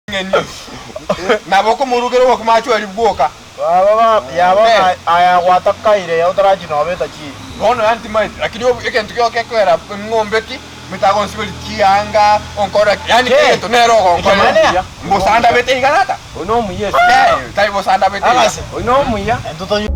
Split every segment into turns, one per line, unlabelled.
Ng'eni. Nabo okomorugera obokima achweri bwoka.
Baba yaba aya gwatakaire otarachia noba etachiiri.
Bono yaani timaeti lakini egento kiao gekogera ng'ombe ki mitagonsiberi chianga onkora ki yaani
Ke,
egento nere ogonkorera
ekemania.
mbosandabete iga tata
Oyo nomuya ese.
Eh, tari bosandabete iga.
Agase.
Oyo nomuya.
Intwe tonywe.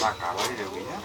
Takabarire buya.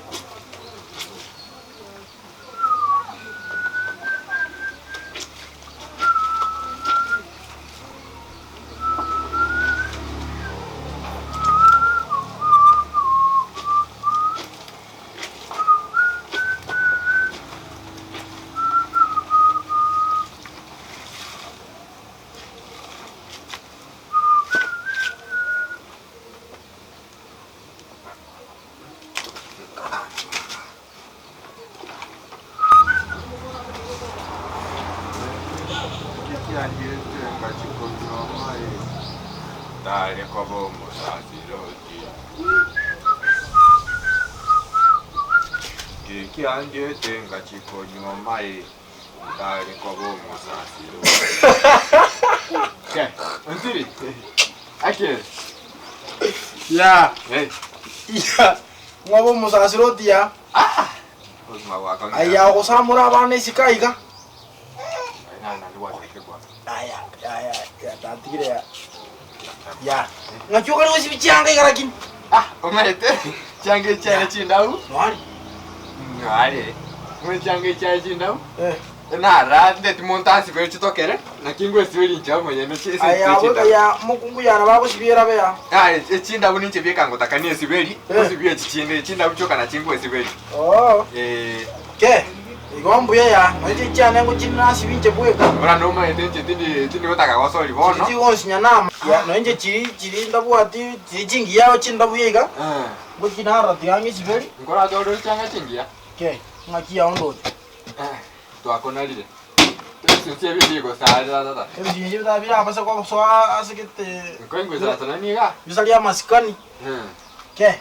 Tare koba omosasiroti. Gekianchete ngachikonyuoma eh, ntare koba omosasiroti. Ke, ontiri? Ake.
Ya.
Eh.
Ya. Ng'obe omosasiroti ya.
Obogima bwakong'ira.
Aya ogosamora abana isiko aiga.
Ai, nani gwatete kwa.
Aya, aya, ya tatigire ya. Ya. Ng'aki okare gosibi chianga iga lakini?
Ah, omanyete chianga echi chiane chindabu.
Mwari.
Mwari. Omanyete chianga echi chiane chindabu.
Eh.
Narande timonto ansibere chitokere, naki ngwesiberi inche omonyene chi- ase
Aya,
chindabu.
ya mokungu yana bagosibiera be ya.
Ah, echindabu ninche bieka ngotaka nesiberi,
Eh.
ngosibia echi chinde, echindabu chioka nachi ngwesiberi.
Oo.
Eh,
Ke, igo mbuya ya, nonya chiane ngochi nasibi inche bweka.
buna nomanyete inche tindi tindi gotaka gosori bono.
Chigonsinya nama. Ya, nonya inche chiri chiri ndabwati, chiri chingiya chindabu iga.
Eh,
Ngochi narora tiga ng'esiberi.
nkoratore chianga chingiya.
Ke, ng'aki yao ndoche.
Eh, twakonarire. Ebisunsi ebi bigosarera tata.
Ebisunsi ebi tabirabase gosoa ase gete.
Nkoingwesarasana niga.
Bisaria amasikani.
Eh.
Ke.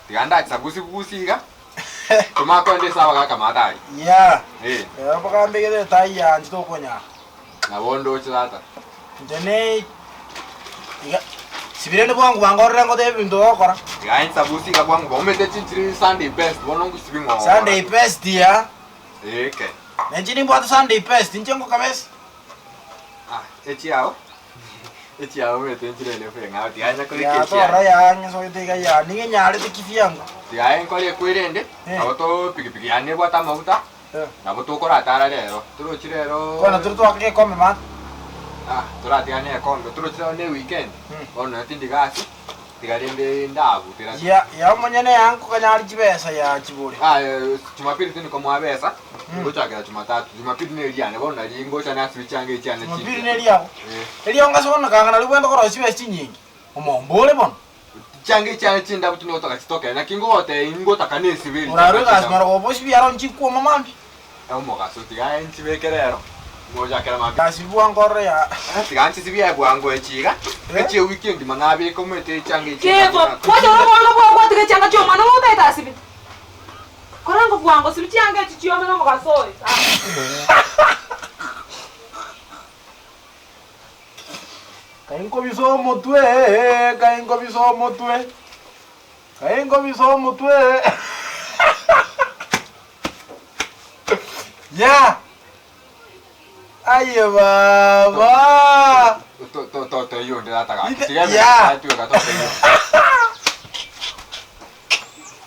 Tiga ndachisabusi busi iga. Tomanye kogenda ase abagaka matari.
Yeah.
Eh.
Ero mpaka mbegete etai yanche tokonyara.
Nabo ndoche tata.
Inche ne iga sibirende bwango bwango orore ngotebe ebinto ogokora.
Tiga nsabusi iga bwango bwango omanyete chinchiri Sunday best bono ngosibi ng'ora.
Sunday best ya.
Eh ke.
Nenche nimbwate Sunday best inche ngokabesa.
Ah, echiao. Echiao omanyete nchire elefu eng'ao tiga nyakore
Ya
echiao.
torora ya ng'esogete iga ya nigo enyarete kivyangu.
Tiga nkore ekwerende,
Eh.
nabo to pikipiki yane ebwate amaguta,
Eh.
nabo tokoratara rero. Torochi rero.
Bono tore twaka gekombe man.
Ah, toratigane ekombe. Torochi rero ne weekend.
Mm.
Bono nonye tindi gasi, tiga rende ndabutera.
Ya ya omonyene ya nkoganyari chibesa ya chibore.
Ah, eh, Jumapili tindi komoa besa,
Mm.
ngochakera Jumatatu. Jumapili ne eriane, bono nari ngocha nasibe chianga echiane
Jumapili
chingiya.
ne eriago.
Eh.
Erio ngase bono kanga nari bwende korosia chibesa chinyinge. Omomba ore bono.
Chianga echiane chindabu tindi gotoka chitokere, naki ngogotebia ngotaka nesibe eri
Orarwe
chianga
egasi
chindabu.
marogoba osibi aro nchikwoma mambia.
Omogaso tiga nchibeke rero, ngochakera mambia.
Gasi bwango orore ya.
Tiga nchisibie bwango echi iga,
Eh?
echi ewiki engima nabeka omanyete echianga echi
Kevo, kwacha ore bwango bwao gwatiga chianga chia omwana otaete asibe. Kora ngo bwango sibi chianga echi chiome na omogaso oyo.
Kai nkobisa omotwe, kai nkobisa omotwe, kai nkobisa omotwe. Ya! Aye baba!
Toteiyo onde tata gaki.
Ite-
Tiga
Yeah.
tweka toteiyo.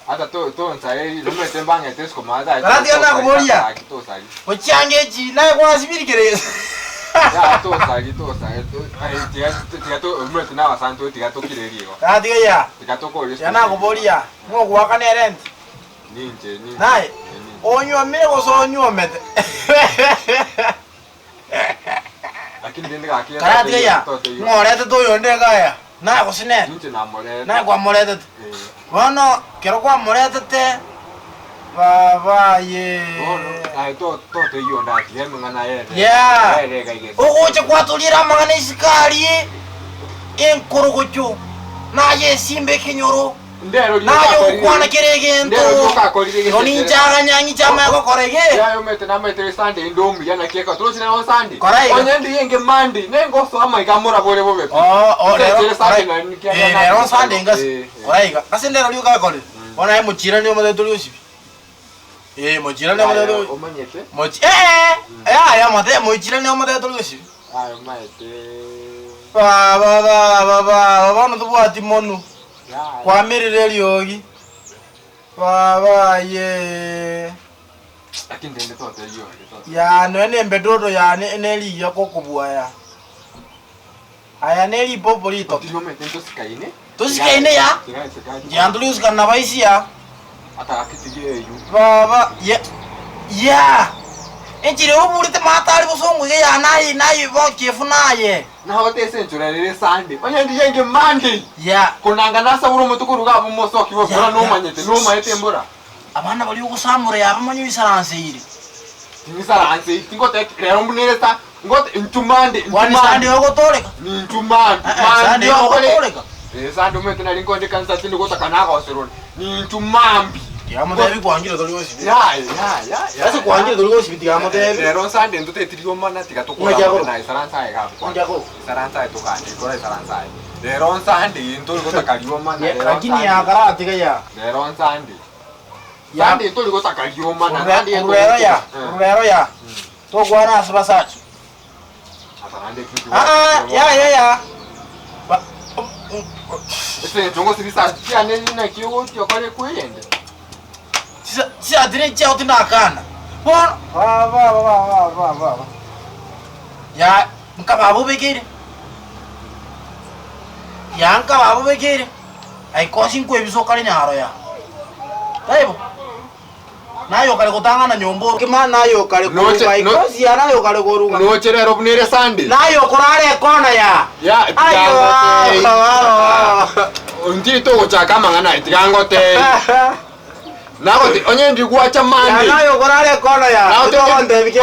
Ata to tonsareri nomanyete mbang'ete isiko mara tari.
Karatiga nakoboria.
Gaki tosari.
Gochianga echi naye kwasibiri kere
Ya tosari tosari. Ai tiga tiga to omanyete na abasani to tiga tokire rigo.
Karatiga ya.
Tiga tokoria.
Ya nakoboria. Ng'ogoakana erenti.
Ninche ninche.
Naye
Ninche.
onywomire gose onywomete.
Lakini rende gaki
Karatiga ya.
toteiyo.
Ng'oretete oyonde iga aya. Naye gose nere.
Ninche namoreta.
Naye kwamoretete.
Eh.
Bono kero kwamoretete baba ye.
Bono aye to toteiyo ndatiga emeng'ana yere.
Yeah.
Yere ekaigesa.
Ogocha kwatorire amang'ana isiko aria enkorogocho, naye esimba ekenyoro,
Ndero
naye ogokwana kera egento,
Ndero riokakorire
igo ninche aganyang'iche amaye gokora ege.
Yayomete namaete Sunday inde omuya naki eka torochi nero Sunday.
Kora iga.
Onye ndi yenge Monday nengosoa amaiga amorabore bobe pi.
Oh, oh, rero,
Nchechere Sunday
kora-
nari nikiaga
eh,
na-
rero Sunday ngasi.
Eh, eh.
Kora iga. Ase ndero rioka akorire. Bono aye mochirani omotebie tori osibi. Eh, mochirani
Yaya,
omotebie
omanyete
mochi eh, yaya mote mochirani omotebie tori osibi.
aye omaete
Baba baba baba bono tobwati monwe.
Yaya.
Kwamerire eriogi. Baba aye.
Lakini rende toteiyo onde toteiyo.
Ya noe ne embedodo yane neriya gokobua ya. Aya ne ripopo ritoto.
Totiri omanyete ntosikaine.
Tosikaine ya?
Tiga esikaine.
Ngiya ntori gosikana na baisi ya.
Ata gaki tiga eywo.
Baba ye ya. Enchera oburete mato are bosongo iga ya naye naye bokefu naye.
Nagote ase enchera ere Sunday. Onye ndi yenge Monday.
Ya.
Konanga nasabure omote koruga abwo mosoki
Ya,
bora
ya.
nomanyete nomanyete embora.
Abana baria ogosamora ya bamanye oisaranseire.
Tingisaranse tingote rero mbunere sa ngote inchu Monday inchu
Kwani Sunday
Monday.
ogotoreka?
Ni inchu Monday.
Eh, eh, Sunday ogotoreka.
Eh Sunday omanyete nari nkonde kanisa tindi gotaka nagoserwa. Ni inchu mambi.
Tiga motebi kwangire tori gosibi.
Ya ya ya ya.
Ase kwangire tori gosibi tiga motebi.
Rero Sunday ntotetirie omana tiga tokora
Ng'aki akoro?
na isaransa aye gabu.
Ng'aki akoro?
Isaransa aye tokande kora isaransa aye. Rero Sunday ntori gotaka omana.
Ye, Lakini yakaratiga ya.
Rero Sunday.
Ya.
Sunday ntori gotaka riomana. Sunday
Rurero ya. Rurero ya. Tokwana ase basacha. Ah ah, ya ya ya. Ba-
Ese nchongo sibisa chiane nina kiyo kore kwende.
Chisa chisatire chiao tindakana. Bono ba ba ba ba ba ba ba. Ya nkababa obekire. Ya nkababa obekire. Aikosi nkwebisa okare nyaro ya. Taibo. Naye okare gotang'ana nyomba oro. Kima naye okare
Noche-
koruga
no-
aikosi ya naye okare koruga.
Noche rero bunere Sunday.
Naye okorara ekona ya.
Ya
Ayo,
tigangote. Ntiri togochaka amang'ana tigangote. Nagote onye ndi gwacha Monday.
Ya naye okorara ekona ya.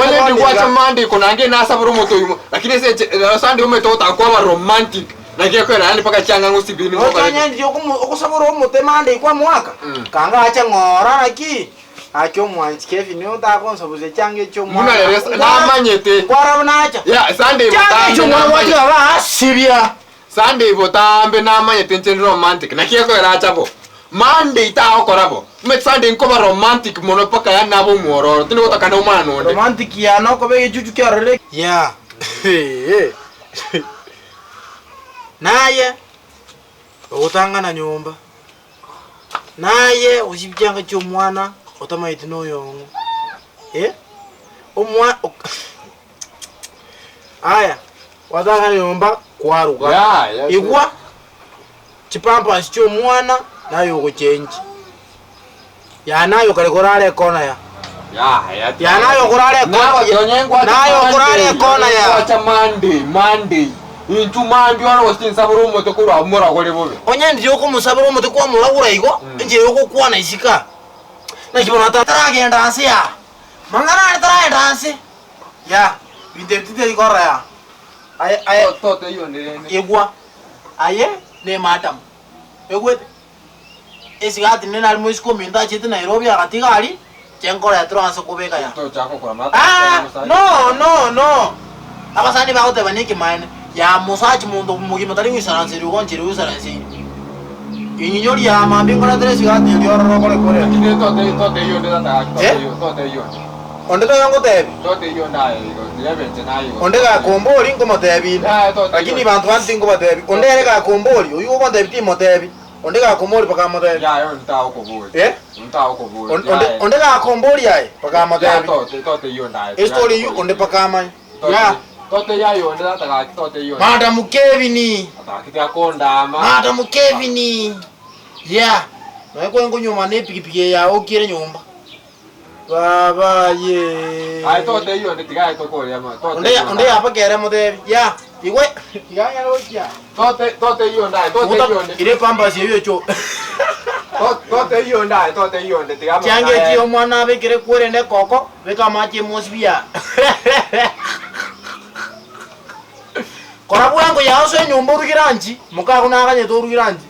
Onye ndi gwacha Monday konange nasabura omoto oyimo. Lakini ese rero Sunday omanyete otakwaba romantic. Naki ekwera yaani mpaka chianga ng'osibini
Otonya ndi okosabora omote mande kwa mwaka. Kanga acha ng'ora naki. Acho omwanchi Kevin otakonsabusia chianga echio
Buna rero namanyete.
Kwara nacha.
Ya Sunday
Chianga echio
botambe
mwana
namanyete.
gwatiga basibia.
Sunday botambe namanyete inche ndi romantic. Naki ekwera acha bo. Monday tagokora bo. Omanyete Sunday nkoba romantic mono mpaka yaani naba omwororo. Tindi gotaka na omwana onde.
Romantic ya noko bege chuchu kiarore. Ya. Naye ogotang'ana nyomba. Naye osibia chianga chia omwana otamaeti na oyong'o. Eh? Omwa ok Aya, gwatang'ana nyomba kwaruga.
Ya, ya.
Igwa chipampers chia omwana naye ogochengi. Ya naye okare korara ekona ya.
Ya, ya.
Ya naye okorara ekona. Naye okorara ekona ya.
Gwacha Monday, Monday. Inchu Monday ono gochinsabura omote korwa abwo moragore bobe.
Onye ndiri okomosabera omote kwamoragora igo, enchera yogokwana isika. Naki bono taragenda nse ya. Mang'ana are taragenda nse. Ya, binto ebi titari korora ya. Aye aye
Toteiyo ndirende.
igwa. Aye ne madam. Egwete. Esigati nene nari moisiko ominto achete Nairobi agatiga aria, inche nkoretera ase kobeka ya.
Tochaka gokora
Ah, no no no. Abasani bagoteba na ekemanene, ya mosachi monto omogima tari goisaransa igo nchera oisaransa ime. Inyinyori ria mambia nkoretere esigati eria ororo okore kore.
Lakini toteiyo toteiyo nde tata
Eh?
toteiyo toteiyo.
Onde toyo ngotebi.
Totebi onde aye igo, tiga ebenche naye igo.
Onde gakombori nkomotebi inde.
Yaya totebi
Lakini
onde.
banto bande tinkobatebi. Onde ere gakombori, oyio ogontebi timotebi. Onde gakombori bakamotebi.
Yaya onde tagokoboria.
Eh?
Onde tagokoboria.
On- Onde, onde gakombori aye,
Yaya
bakamotebi.
tote, totebi onde aye. tiga
Estory eyio onde pakamanye. Ya.
Totebi aye onde tata gaki totebi onde.
Madam Kevin.
Ataki tiga kondama.
Madam Kevin. Yeah. Noe kwe nkonyuoma na epikipiki eye yago okiere nyomba. Baba ye.
Aye totebi onde tiga aye tokoria ma. Totebi
Onde onde yapa kere motebi. Ya. Igwe. Tiga ng'ere gochia.
Tote totebi onde aye totebi onde.
Ire pampers eyio echo.
Totebi onde aye totebi onde tiga amang'ana
Chianga echi
aye.
omwana abekere kwerende ekoko, beka amache emosi buya. Kora bwango yago ase enyomba orugere anchi, mokago naganyete orugere anchi.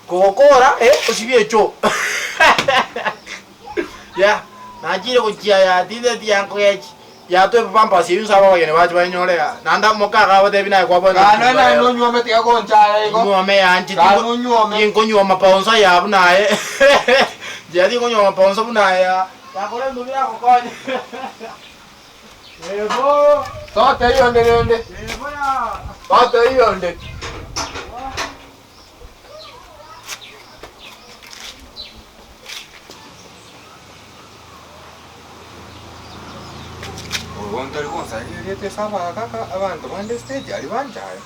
Kogokora eh, osibie echoo. Yeah, nachire gochia ya tindeti yankogechi, yatoa epampers eyio nsabe abageni bache banyore aa. Naende mokago abatebi naye kwabwate
Kano naye nonyuome tiga gonchaya igo.
Nyuome yancheti
Kano onyuome.
Tinkonyuoma paonsa ya buna aye. Nchera tinkonyuoma paonsa buna aye aa. Yakora ebinto biragokonye. Ebo.
Totebi onde rende.
Ebo ya.
Totebi onde. Obo ntari gonsaria erieta ase abagaka abanto bande stage aria banchaye.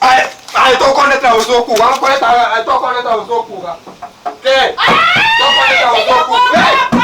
Aye, aye tokondetera bosoku, gwakoreta aye tokondetera bosoku iga. Ke, tokondetera bosoku. Hey!